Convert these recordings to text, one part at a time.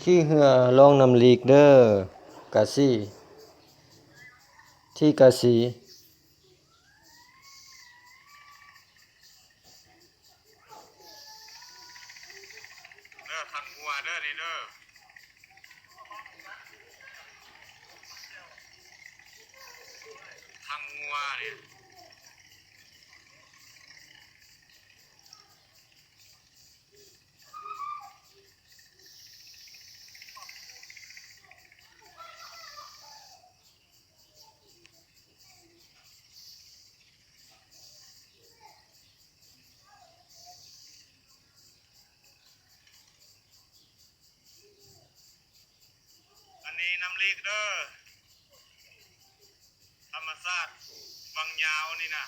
ຂີ່ເຮືອລ່ອງນ້ຳລີກເດີ ກາສີ ທີ່ກາສີ. ເດີ ທັງງົວເດີນີ້ເດີ ທັງງົວນີ້. ອັນນີ້ນ້ຳລີກເດີ ທຳມະຊາດວັງຍາວນີ້ນະ.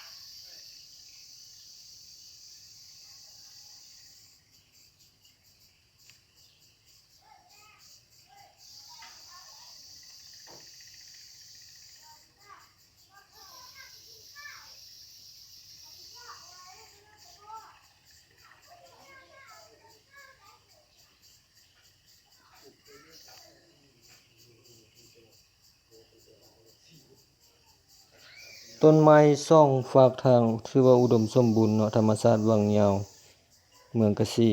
ຕົ້ນໄມ້ສອງຟາກທາງ ຖືວ່າອຸດົມສົມບູນເນາະ ທຳມະຊາດວັງຍາວ ເມືອງກະສີ.